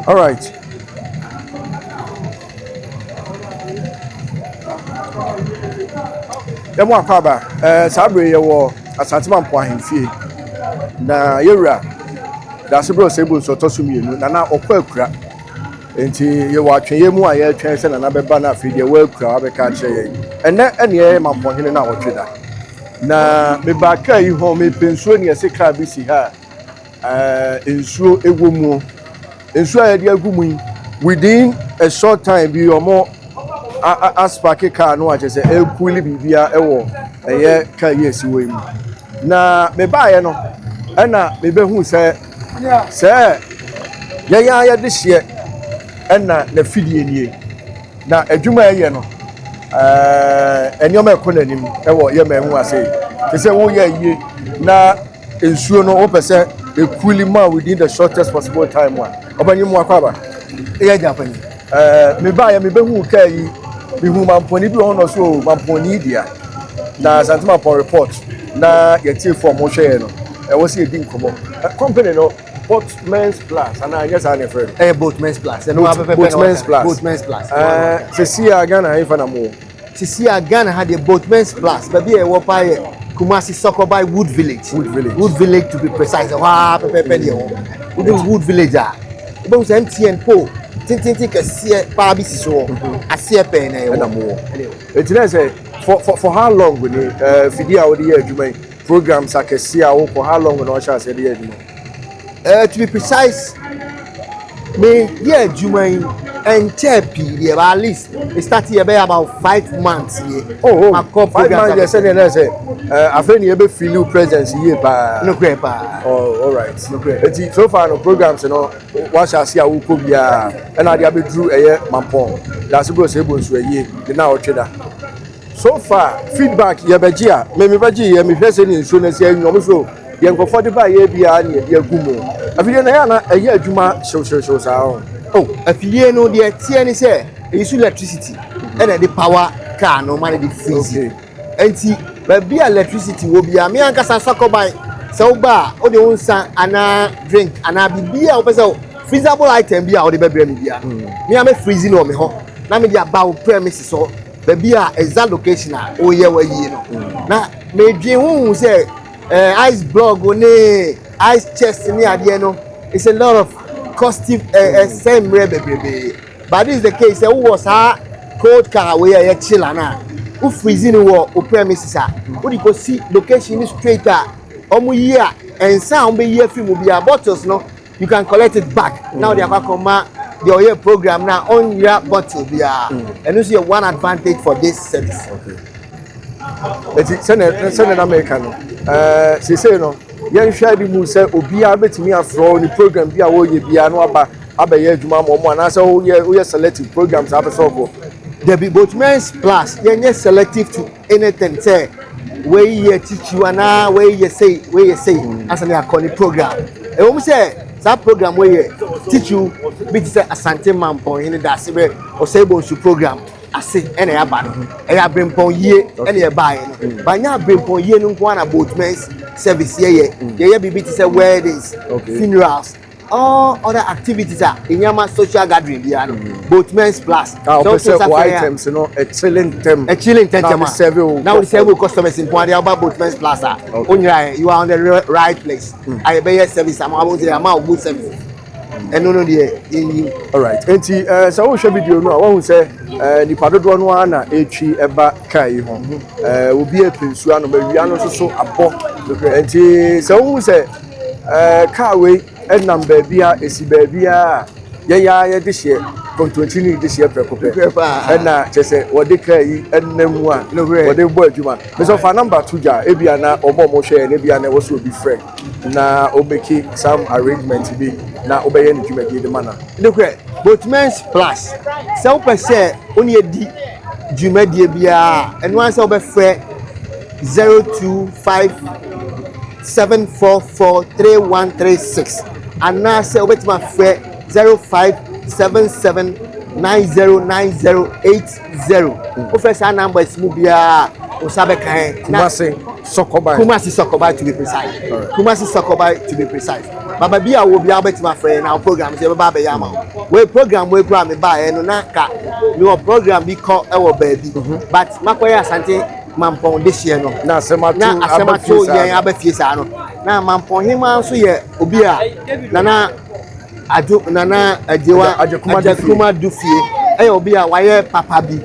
All right. Yɛmu akɔ aba saa bere yɛwɔ Asante Mampɔn ahemfie na yɛwura Daasebrɛ Osei nso ɔtɔ so mmienu, Nana ɔkɔ akura, nti yɛwɔ atwɛnyɛ mu a yɛretwɛn sɛ Nana bɛba na afei deɛ wɔakura wabɛka akyerɛ yɛn. Ɛnɛ ɛne yɛyɛ Mampɔnhene no a wɔtwe da na mebaa kaa yi ho, mepɛ nsuo ne yɛsɛ kaa bi si ha a nsuo ɛwɔ mu. Nsuo a yɛde agu mu yi, within a short time bi ɔmo aspark kaa no akyɛ sɛ ɛcool biribiara ɛwɔ ɛyɛ kaa yi esi wɔ yi mu. Na mebaeɛ no ɛna mebɛhu sɛ yɛn a yɛde hyeɛ ɛna n'afidie nie na adwuma a ɛyɛ no, nneɛma ɛkɔ n'anim ɛwɔ yɛ mɛn mu ase yi te sɛ woyɛ yie na nsuo no wopɛ sɛ ɛcool mu a within the shortest possible time a ɔbɛnye mu akɔ aba. Ɛyɛ agya panyin. Mebaeɛ mebɛhu kaa yi, mehu mampɔni bi wɔ hɔ na ɔso o mampɔni dea na Asante Mampɔn report na yɛtie fo a ɔmohwɛ yɛ no, ɛwɔ sɛ yɛdi nkɔmmɔ. Company no, Boatmen's Plus anaa ɛnyɛ saa ne ɛfrɛ no? Ɛyɛ Boatmen's Plus, ɛno wa pɛpɛpɛ na Boatmen's waka. Plus. Boatmen's Plus. Sɛsi a Ghana hefa na mowɔ? Sisi a Ghana ha deɛ, Boatmen's Plus baabi a ɛwɔ paa yɛ Kumasi Sɔkɔbai Wood Village. Wood Village. Wood Village to be precise. Ɛhɔ ara pɛpɛpɛ deɛ wɔ wodu Wood Village a, wobɛhu sɛ MTN pole tententen kɛseɛ paa bi si so hɔ, aseɛ pɛɛ na ɛwɔ. Ɛna mowɔ. Ɛna ɛwɔ. Eti na sɛ for how long ni fidie a wode yɛ adwuma yi, programs akɛseɛ a wokɔ, how long na ɔhyɛ aseɛ de yɛ adwuma? To be precise, me yɛ adwuma yi ɛnkyɛɛ pii deɛ, but at least it start yɛ bɛyɛ about 5 months yɛ. Oh, Makɔ 5 programs months yɛ sɛdeɛ na sɛ afei ni yɛbɛ feel your presence yie paa. Nokorɛ paa. Oh, all right. Nokorɛ. Eti so far no, programs no wahyɛ ase a wokɔ biara ɛna ade abɛduru ɛyɛ Mampɔn Daasebrɛ Osei Bonsu ayie de na ɔtwe da. So far feedback yɛbɛgye a mɛmi bɛgye yɛ mehwɛ sɛ ne nsuo no si anwom so yɛ nkurɔfoɔ de ba yɛ biara ne yɛde agu mu. Afidie no ɛyɛ ana ɛyɛ adwuma hyewhyewhyew saa ho? Oh, afidie no deɛ teɛ ne sɛ ɛyi so electricity ɛna ɛde power car no ma ne de freeze. Nti baabi a electricity wɔ biara, me ankasa Sɔkɔban, sɛ woba a, wode wo nsa anaa drink anaa biribi a wopɛ sɛ freezable item bi a wode bɛbrɛ me biara, me a mɛ freeze no wɔ me hɔ na mede aba wo premises hɔ, baabi a exact location a woyɛ w'ayie no. Na medwen ho hu sɛ ice block ne ice chest ne adeɛ no, it's a lot of costive ɛsɛn mmerɛ bebrebe. But this is the case sɛ wowɔ saa cold car wei a ɛyɛ chiller na wo freeze no wɔ wo premises a, wode kɔsi location no straight a ɔmo yi a nsa a ɔmo bɛyi afiri mu bia, bottles no, you can collect it back na wode akɔ akɔma deɛ ɔyɛ program na ɔnyira bottle biara. Ɛno nso yɛ one advantage for this service. Eti sɛnɛ na mɛka no, seesei no yɛnhwɛ adi mu sɛ obiara bɛtumi afrɛ ne program bi a wɔreyɛ biara no aba abɛyɛ adwuma ama ɔmo, anaasɛ woyɛ selective programs a apɛ sɛ ɔkɔ? Dabi, Boatmen's Plus yɛnyɛ selective to anything sɛ wei yɛ titiriw anaa wei yɛ sei, wei yɛ sei asa ne akɔ ne program. Ɛwɔ mu sɛ saa program wei yɛ titiriw bi te sɛ Asante Mampɔn Daasebrɛ Osei Bonsu program ase ɛna ɛaba no, ɛyɛ abirempɔn yie ɛna ɛbaeɛ no, banya abirempɔn yie no nko ara na Boatmen's Service yɛyɛ biribi te sɛ weddings, funerals, all other activities a enyama social gathering biara no, Boatmen's Plus. A ɔpɛ sɛ wɔ items no ɛkyele ntɛm. Ɛkyele ntɛntɛm na a wode serve wo na wode serve wo customers nko ade aba Boatmen's Plus a, onyira yɛ, you are on the right place a yɛbɛyɛ service ama abo sɛ ama wo good service. Ɛno no deɛ yɛnyi. Alright, nti sɛ wohwɛ video no a, wahu sɛ nipa dodoɔ no ara na ɛtwi ɛba kaa yi ho. Obi apɛ nsuo anom, awia no nso so abɔ, nti sɛ wohu sɛ kaa wei ɛnam baabi a ɛsi baabi a yɛyɛ a yɛde hyɛ kɔntɔnkyini de hyɛ prɛko pɛ. Nokorɛ paa. Ɛna kyerɛ sɛ wɔde kaa yi ɛnam mu a Nokorɛ. wɔde bɔ adwuma. Mesɛ fa number to dwa, ebia na ɔmo a ɔmo hwɛ yɛn, ebia na ɛwɔ sɛ obi frɛ na ɔmake some arrangement bi na wobɛyɛ ne dwumadie de ma na. Nokorɛ, Boatmen's Plus, sɛ wopɛ sɛ wo ne yɛdi dwumadie biara, ɛno ara sɛ wobɛfrɛ 0257443136 anaasɛ wobɛtumi afrɛ 0577. 909080. Wofrɛ saa numbers mu biara, wo nsa bɛka yɛn. Kumasi Sɔkɔban. Kumasi Sɔkɔban to be precise. Kumasi Sɔkɔban to be precise. Baba bi a wɔ biara, wobɛtumi afrɛ yɛn na wo program sɛ yɛbɛba abɛyɛ ama wo. Wei program wei koraa mebaeɛ no, na ka mewɔ program bi kɔ ɛwɔ baabi, but makɔyɛ Asante Mampɔn dehyeɛ no. Na asɛm ato. Na asɛm aba ato fie saa yɛn no. Aba fie saa no, na Mampɔn hema nso yɛ obi a Nana Adwo, Nana Agyewa. Agyekuma du fie. Agyekuma du fie ɛyɛ obi a wayɛ papa bi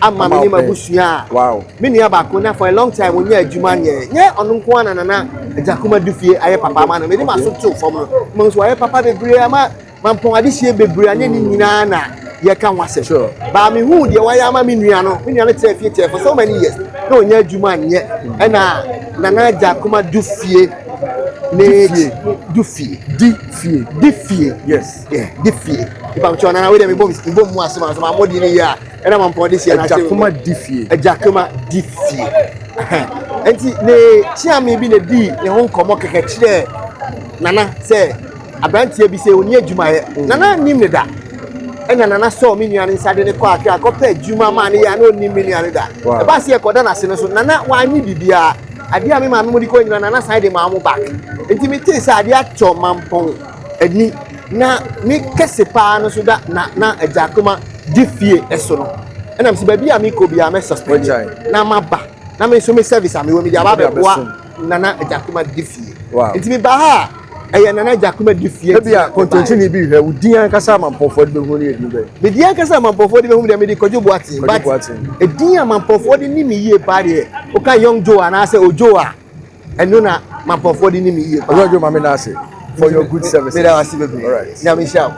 ama Ama me ne wo pɛ. m'abusua a me nua baako na for a long time ɔnyɛ adwuma nyɛ ɔno nko ara na Nana Agyakuma du fie ayɛ papa ama no. Mede ma so to fam no mo nso wayɛ papa bebree ama Mampɔn adehyeɛ bebree anyɛ ne nyinaa na yɛka ho asɛm. Baa mehu deɛ wayɛ ama me nua no. Me nua no tena fie kyɛ for so many years na ɔnyɛ adwuma nyɛ, ɛna Nana Agyakuma du fie ne Di fie. Du fie. Di fie. Di fie. Yes. Yeah, di fie. Nipa mi kyerɛ Nana wei deɛ, mebɔ mu asɛm a sɛ ma mmɔden no yie a, ɛna Mampɔn de sie na Agyakuma di fie. Agyakuma di fie. Nti ne kyiame bi na di ne ho nkɔmmɔ kɛkɛ kyerɛ Nana sɛ aberanteɛ bi sɛ ɔni adwumayɛ. Nana nim ne da, ɛna Nana sɔɔ me nua no nsa de ne kɔ Akra kɔpɛ adwuma maa ne yɛ a na ɔnim me nua no da. Ɛbaa sɛ yɛkɔda n'ase no so, Nana wanye biribiara. Adeɛ a me maame mu de kɔ nyina, Nana san de maa mo back. Nti metee sɛ adeɛ atɔ Mampɔn ani na me kɛse paa no so da na na Agyakoma di fie ɛso no, ɛnam sɛ baabi a mekɔ biara mɛ suspend Wagyae. na maba na me nso me service a mewɔ mi de aba Wode abɛboa abɛsom. Nana Agyakoma di fie. Nti meba ha a, ɛyɛ Nana Agyakoma di fie. Ebi a kɔntɔnkyini bi hwɛ wo din ankasa ama mpɔfoɔ de bɛhu no yɛ din bɛn? Medi ankasa Mampɔfoɔ de bɛhu deɛ, mede Kwadwo Boateng. Kwadwo But Boateng. ɛdin a Mampɔfoɔ de ni me yie paa deɛ, woka Young Joe anaasɛ Ojo a, ɛno na Mampɔfoɔ de ni me yie paa. Ɔwura Joe, maame na ase for your good services. Meda wase bebree. All right. Nyame nhyira wo.